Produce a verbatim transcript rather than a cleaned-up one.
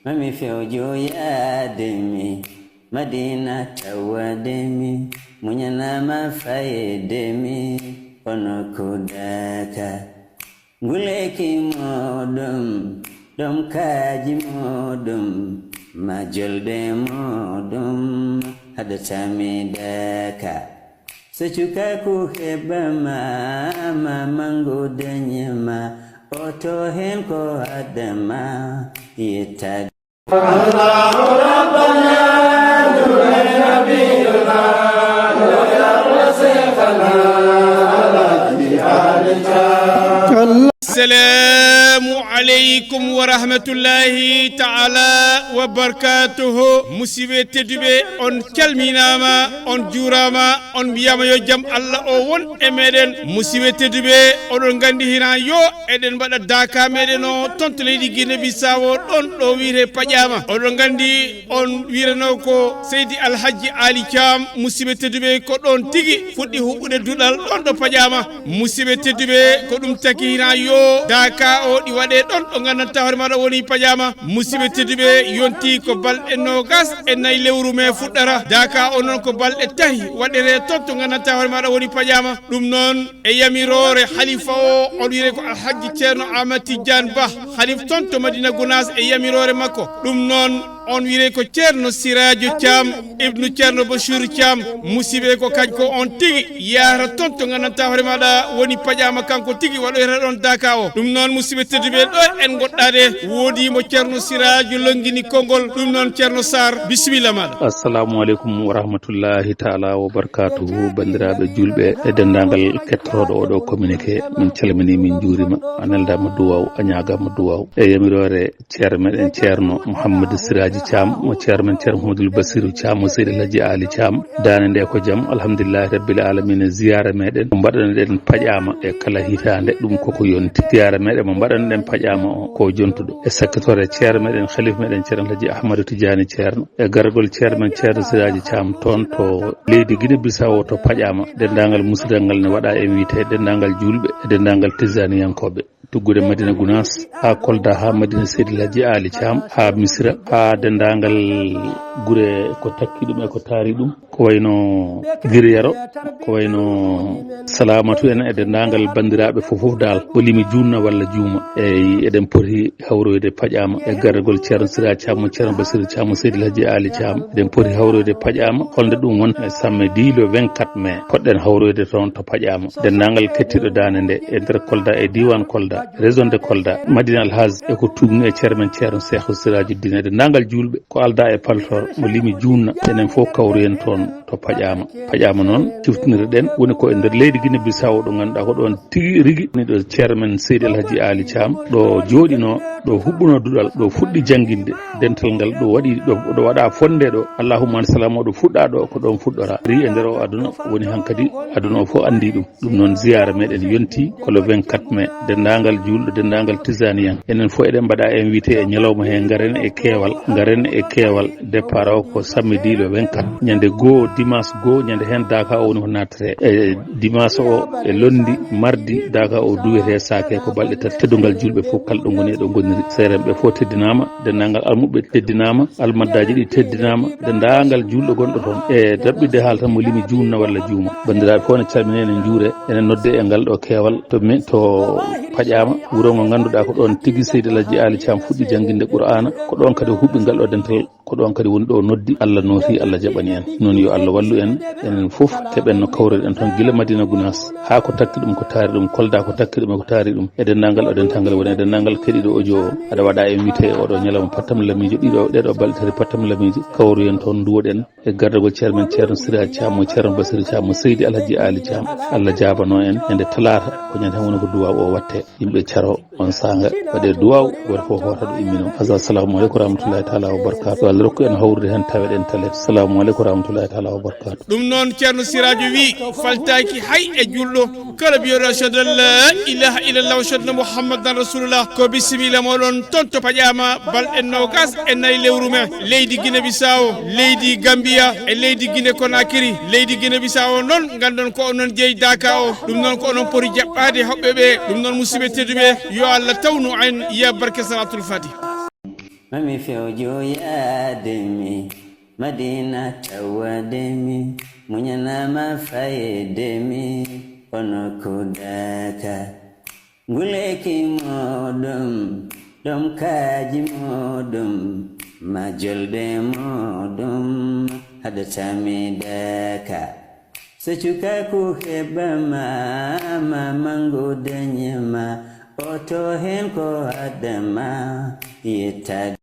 Mami fewjo yaade mi, Madina tawade mi, muñanama fayde mi, ono kudaka. Nguleki moɗum, ɗum kaji moɗum, majolde moɗum, haɗata mi daka. So cukaku heɓama, ma mangu dañema, oto hen ko adama, yettade. الله ربنا نور نبينا نور رسولنا على جهاد Assalamu aleykum wa rahmatullahi taala wa barakatuhu. Musiɓe tedduɓe, on calminama, on juurama, on mbiyama yo jam Allah o won e meɗen. Musiɓe tedduɓe, oɗon gandi hina yo eɗen mbaɗa daka meɗen o toon to leydi Guinée Bissau ɗon ɗo wiyete Paƴama. Oɗon gandi on wirano ko Seydi Alhajji Ali Thiam, musiɓe tedduɓe, ko ɗon tigi fuɗɗi huɓɓude duɗal ɗon ɗo Paƴama. Musiɓe tedduɓe, ko ɗum taki hina yo daka o ɗi waɗe ɗon ɗo gandanta hoore maɗa woni Paƴama. Musiɓe tedduɓe, yonti ko balɗe nogas e nayi lewru me fuɗɗara. Daka o noon ko balɗe tahi waɗere toon to gandanta hoore maɗa woni Paƴama. Ɗum noon e yamiroore halifa o, on wiyete ko Alhajji Ceerno Ahmad Tidiane Bah, halif toon to Madina Gunaas e yamiroore makko. Ɗum noon on wiyete ko Ceerno Sirajo Thiam, ibnu Ceerno Bachir Thiam, musiɓe ko kañ ko on tigi yahata toon to gandanta hoore maɗa woni Paƴama, kanko tigi waɗoyta ɗon daka o. Ɗum noon musiɓe tedduɓe ɗo en goɗɗade woodi mo Ceerno Sirajo longini konngol, ɗum noon Ceerno Sarr, bisimilla maɗa. Assalamu aleykum wa rahmatullahi taala wa barakatuhu, bandiraɓe julɓe e dendagal kettotoɗo oɗo communiqué, min calmini, min juurima, a neldama duwaw, a ñagama duwaw. E yamiroore ceerno meɗen Ceerno Mouhamadou Siraji Thiam, mo ceerno men Ceerno Mouhamadoul Bassirou Thiam, mo Seydi Alhaji Ali Thiam. Dande nde ko jam, alhamdulillahi rabbil alamina. Ziyara meɗen mo mbaɗanoɗen Paƴama e kala hitande, ɗum koko yonti. Ziyara meɗen mo mbaɗanoɗen Paƴama o ko jontuɗo e sakkitore ceerno meɗen, khalifa meɗen Ceerno Alhaji Ahmadou Tidiane Ceerno, e gargol ceerno men Ceerno Siraji Thiam toon to leydi Guinée Bissau to Paƴama. Dendagal musidangal ne waɗa invité, dendagal julɓe e dendagal tijaniyankoɓe. Tuggude Madina Gunaas, haa Kolda, haa Madina Seydi Alhaji Ali Thiam, haa Misira, haa denndaangal gure ko takki ɗum e ko taari ɗum, ko wayno Giri Yero, ko wayno Salamatu en e denndaangal banndiraaɓe fof, fof daal, o limi juunna walla juuma. Eyi, eɗen poti hawroyde Paƴaama e garagol Ceerno Sira Thiam, Ceerno Basiru Thiam, Seydi Alhaji Ali Thiam. Eɗen poti hawroyde Paƴaama, holnde ɗum won e samedi le vingt-quatre mai, poɗɗen hawroyde toon to Paƴaama. Denndaangal kettiiɗo daande nde e nder Kolda, e diiwaan Kolda, région de Kolda, Madina Alhaj, e ko tuugni e ceermen Ceerno Seehu Siraaji Diine, e denndaangal juulɓe, ko aldaa e paltoor, mo limi juunna, enen fof kawroyen toon to Paƴaama. Paƴaama noon, ciftinirɗen, woni ko e nder leydi Gine Bisawo, ɗo ngannduɗaa ko ɗoon tigi rigi woni ɗo ceermen Seydi Alhaji Ali Thiam, ɗo jooɗinoo, ɗo huɓɓunoo duɗal, ɗo fuɗɗi jannginde dental ngal, ɗo waɗi, ɗo, ɗo waɗa fonnde ɗo, Allahumma salama, ɗo fuɗɗa ɗo, ko ɗoon fuɗɗora. Ri e nder o aduna, woni hankadi aduna o fof anndi ɗum. Ɗum noon, ziyaara meɗen yonti ko le vingt-quatre mai, denndaangal juulɗo, denndaangal tijaaniyan. Enen fof eɗen mbaɗa invité e ñalawma he, ngaren e keewal, ngaren e keewal. Départ o ko samedi le vingt-quatre, ñande goo, dimanche goo, ñande heen daaka o woni ko nattete. E dimanche o e lundi, mardi, daaka o duwete saake ko balɗe tati. Teddungal juulɓe fof kala ɗo ngoni e ɗo ngoniri. Seerenɓe fof teddinaama, denndaangal almuɓɓe teddinaama, almaddaaji ɗi teddinaama, denndaangal juulɗo gonɗo toon. E daɓɓidde haala tan mo limi juunna walla juuma. Banndiraaɓe fof ne calmine, ene njuure, ene nodde e ngal ɗo keewal to mi, to Paƴaama, wuro ngo ngannduɗaa ko ɗoon tigi Seydi Alhaji Ali Thiam fuɗɗi jannginde Qur'aana, ko ɗoon kadi o huɓɓi ngal ɗo dental, ko ɗoon kadi woni ɗo o noddi. Allah nooti, Allah jaɓani en. Noon yo Allah wallu en, enen fof keɓen no kawroɗen toon gila Madina Gunaas haa ko takki ɗum ko taari ɗum, Kolda ko takki ɗum e ko taari ɗum, e denndaangal o dental ngal woni, e denndaangal keɗiiɗo audio o. Aɗa waɗa invité e oɗo ñalawma Pattam Lamiijo, ɗiɗo, ɗeɗo balɗe tati Pattam Lamiijo, kawroyen toon, nduwoɗen e gardagol ceermen Ceerno Sira Thiam, mo Ceerno Basiru Thiam, mo Seydi Alhaji Ali Thiam. Allah jaabano en ñande talaata, ko ñande heen woni ko duwaaw o watte. Yimɓe caro on saanga, waɗe duwaaw, gooto fof hoota ɗo immino. Assalamu aleykum wa rahmatullahi taala wa barakatuh. Allah rokku en hawrude heen, taweɗen tale. Assalamu aleykum wa rahmatullahi taala wa barakatuh. Ɗum noon, Ceerno Siraajo wi, faltaaki hay e juulɗo kala biyoɗo ashhadu an la ilaha illallah wa ashhadu anna Muhammadan Rasulullah, ko bisimilla moɗon toon to Paƴaama, balɗe noogas e nayi lewru me, leydi Gine Bisawo, leydi Gambiya e leydi Gine Konakiri. Leydi Gine Bisawo noon, nganndon ko onon jeyi daaka o, ɗum noon ko onon poti jaɓɓaade hoɓɓe ɓe. Ɗum noon, musidɓe tedduɓe, yo Allah tawnu en, ya barke Salatul Fatih. Mami fewjo yaademi, Madina tawademi, muñanama fayedemi, ono kudaka. Nguleki moɗum, ɗom kaji moɗum, majolde moɗum, hadatami daka. So cukaku heɓama, ma mangu dañema, oto hen ko adama, yetta